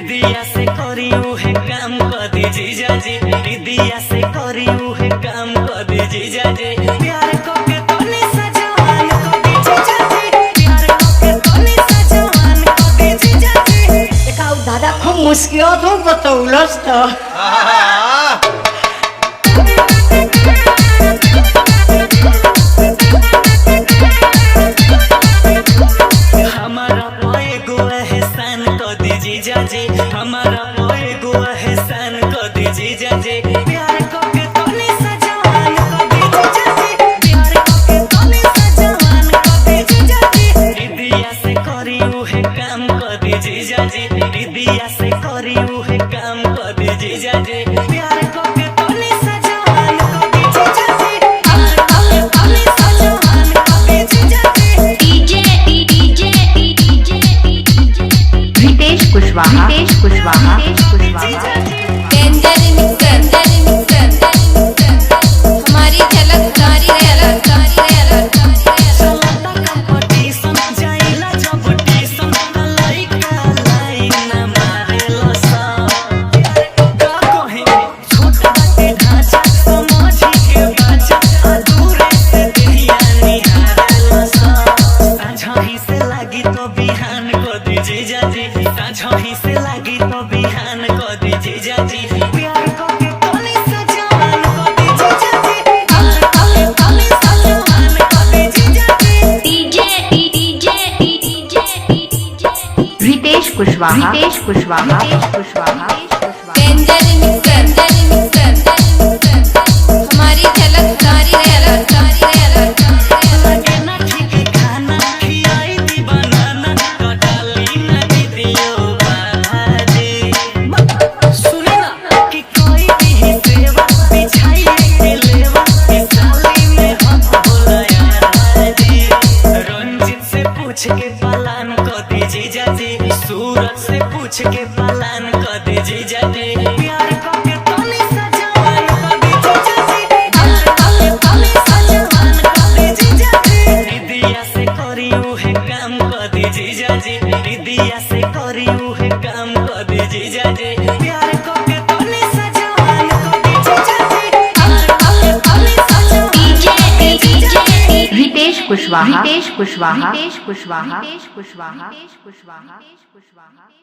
दीदिया से करी उहे काम कर दी जीजा जी, दीदिया से करी उहे काम कर दी जीजा जी। प्यार करके तनी सजवान कर दी जीजा जी, प्यार करके तनी सजवान कर दी जीजा जी। देखा दादा खूब मुश्किल हो बतौलस तो। हमारा एगो एहसान कर दी जीजा जी, हमारा एगो एहसान कर दी जीजा जी। प्यार करके तनी सजवान कर दी जीजा जी, प्यार करके तनी सजवान कर दी जीजा जी। दीदिया से करी उहे काम कर दी जीजा जी, दीदिया से करी उहे काम कर दी जीजा जी। प्यार करके तनी सजवान कर दी जीजा जी, प्यार करके तनी सजवान कर दी जीजा जी। DJ DJ DJ Ritesh Kushwaha, Ritesh Kushwaha, Ritesh Kushwaha. Danger mixer, mixer, हमारी झलक सारी झलक सारी झलक। चलता कंपटीशन जाइला जब टीशन लइका लाइन मारेला सा। का कहे छोट बाटे ढांचा समझी के बाचा, अधूरे से देहिया निहारेला सा। साझही से लागी तो बिहान को दी जीजा जी, साझही से लागी तो बिहान को दी जीजा जी। प्यार करके तनी सजवान को दी जीजा जी, प्यार करके तनी सजवान को दी जीजा जी। DJ DJ DJ DJ Ritesh Kushwaha, Ritesh Kushwaha, Ritesh Kushwaha, Ritesh Kushwaha. Danger mixer, mixer, हमारी झलक सारी झलक सारी झलक। लगे ना ठीक खाना खियाई दी बनाना, कटाली ना दीदियो बाजी। सुने ना कि कोई भी सेवा बिछाई के लेवा, इस साली में हम होला यार जी। रंजित से पूछ के पलान कर दी जीजा जी, सूरज से पूछ के पलान कर दी जीजा जी। प्यार करके तनी सजवान कर दी जीजा जी, प्यार करके तनी सजवान कर दी जीजा जी। दीदिया से करी उहे काम कर दी जीजा जी, दीदिया से करी उहे काम कर दी जीजा जी। प्यार करके तनी सजवान कर दी जीजा जी, प्यार करके तनी सजवान डीजे डीजे रितेश कुशवाहा, रितेश कुशवाहा, रितेश कुशवाहा, रितेश कुशवाहा, रितेश कुशवाहा, रितेश कुशवाहा।